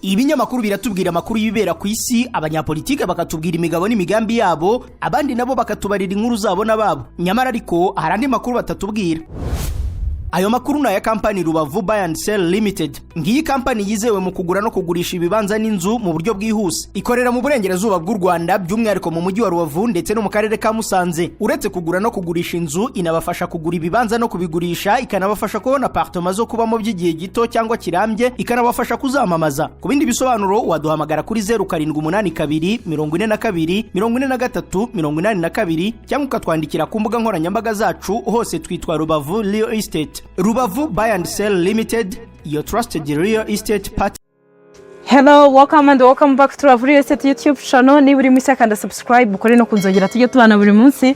Ibinyamakuru biratubwira amakuru y'ibibera ku isi, abanyapolitike bakatubwira imigabo n'imigambi yabo, abandi nabo bakatubarira inkuru zabo n'ababo. Nyamara ariko hari andi makuru batatubwira. Ayo makuru ni aya kampani Rubavu Buy and Sell Limited. Ngiyi kampani yizewe mu kugura no kugurisha ibibanza n'inzu mu buryo bwihuse. Ikorera mu burengerazuba bw'u Rwanda, by'umwihariko mu mujyi wa Rubavu ndetse no mu karere ka Musanze. Uretse kugura no kugurisha inzu, inabafasha kugura ibibanza no kubigurisha, ikanabafasha kubona apartema zo kubamo by'igihe gito cyangwa kirambye, ikanabafasha kuzamamaza. Ku bindi bisobanuro waduhamagara kuri 0782 42 43 82, cyangwa ukatwandikira ku mbuga nkoranyambaga zacu. Hose twitwa Rubavu Real Estate. Rubavu Buy and Sell Limited, your trusted real estate partner. Hello, welcome and welcome back to Rubavu Real Estate YouTube channel. Niba uri mushya, kanda subscribe, ukore no kunzogera, tujye tubana buri munsi.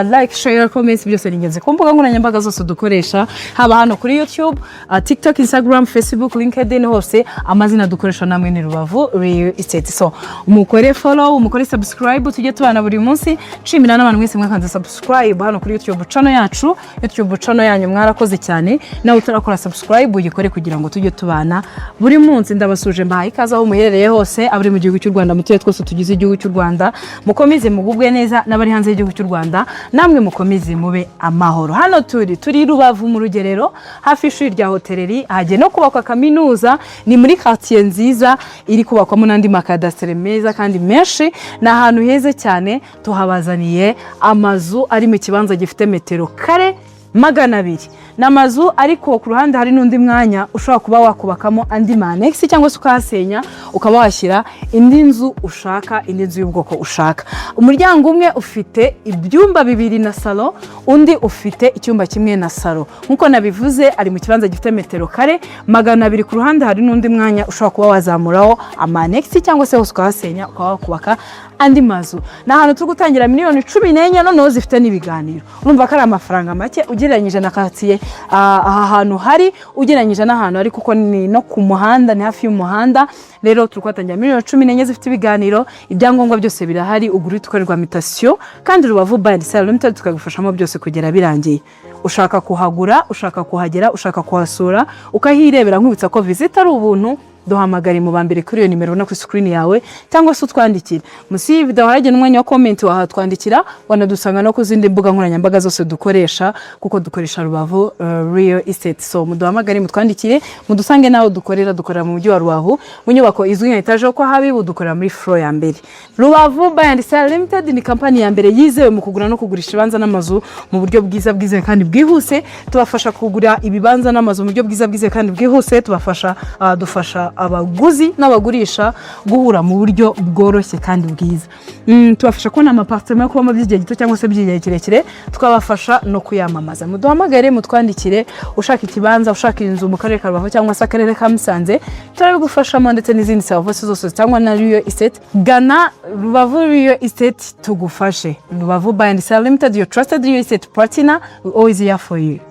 Like, share, comments, byose ni ingenzi ku mbuga nkoranyambaga zose dukoresha, haba hano kuri YouTube, TikTok, Instagram, Facebook, LinkedIn, hose amazina dukoresha namwe ni Rubavu Real Estate. So mukore follow, mukore subscribe, tujye tubana buri munsi. Nshimira n'abantu mwese mwakanze subscribe hano kuri YouTube channel yacu. YouTube channel yanyu, mwarakoze cyane. Nawe utarakora subscribe, uyikore kugira ngo tujye tubana buri munsi. Ndabasuje, mbahaye ikaze aho muherereye hose, abari mu gihugu cy'u Rwanda, mu turere twose tugize igihugu cy'u Rwanda, mukomeze mugubwe neza, n'abari hanze y'igihugu cy'u Rwanda namwe mukomeze mube amahoro. Hano turi Rubavu mu Rugerero, hafi y'ishuri rya hôtellerie, hagiye no kubakwa kaminuza. Ni muri quartier nziza iri kubakwamo n'andi makadasitere meza kandi menshi. Ni ahantu heza cyane. Tuhabazaniye amazu ari mu kibanza gifite metero kare 200. Ni amazu, ariko ku ruhande hari n'undi mwanya ushobora kuba wakubakamo andi ma annexe, cyangwa se ukahasenya ukaba washyira indi nzu ushaka, indi nzu y'ubwoko ushaka. Umuryango umwe ufite ibyumba bibiri na salo, undi ufite icyumba kimwe na salo. Nk'uko nabivuze, ari mu kibanza gifite metero kare 200. Ku ruhande hari n'undi mwanya ushobora kuba wazamuraho ama annexe, cyangwa se hose ukahasenya ukaba wakubaka andi mazu. Ni ahantu turi gutangira miliyoni 14, noneho zifite n'ibiganiro. Urumva ko ari amafaranga make ugereranyije na karitsiye aha hantu hari, ugereranyije n'ahantu hari, kuko ni no ku muhanda, ni hafi y'umuhanda. Rero turi kuhatangira miliyoni 14 zifite ibiganiro. Ibyangombwa byose birahari, ugura ukorerwa mutation, kandi Rubavu Buy and Sell Limited tukagufashamo byose kugera birangiye. Ushaka kuhagura, ushaka kuhagera, ushaka kuhasura ukahirebera, nkwibutsa ko visite ari ubuntu. Duhamagare mu ba mbere kuri iyo nimero ubona kuri screen yawe, cyangwa se utwandikire munsi y'iyi video, haragena umwanya wa comment, wahatwandikira. Wanadusanga no ku zindi mbuga nkoranyambaga zose dukoresha, kuko dukoresha Rubavu Real Estate. So muduhamagare, mutwandikire, mudusange n'aho dukorera. Dukorera mu mujyi wa Rubavu, mu nyubako izwi nka etaje yo kwa Habibu, dukorera muri floor ya mbere. Rubavu Buy and Sell Limited ni kampani ya mbere yizewe mu kugura no kugurisha ibibanza n'amazu mu buryo bwiza bwizewe kandi bwihuse. Tubafasha kugura ibibanza n'amazu mu buryo bwiza bwizewe kandi bwihuse. Tubafasha dufasha abaguzi n'abagurisha guhura mu buryo bworoshye kandi bwiza. Tubafasha kubona ama appartement yo kubamo by'igihe gito cyangwa se by'igihe kirekire, tukabafasha no kuyamamaza. Muduhamagare, mutwandikire, ushaka ikibanza, ushaka inzu mu karere ka Rubavu cyangwa se akarere ka Musanze, turabigufashamo, ndetse n'izindi serivisi zose zitangwa na Real Estate. Gana Rubavu Real Estate tugufashe. Rubavu Buy and Sell Limited, your trusted real estate partner, we always here for you.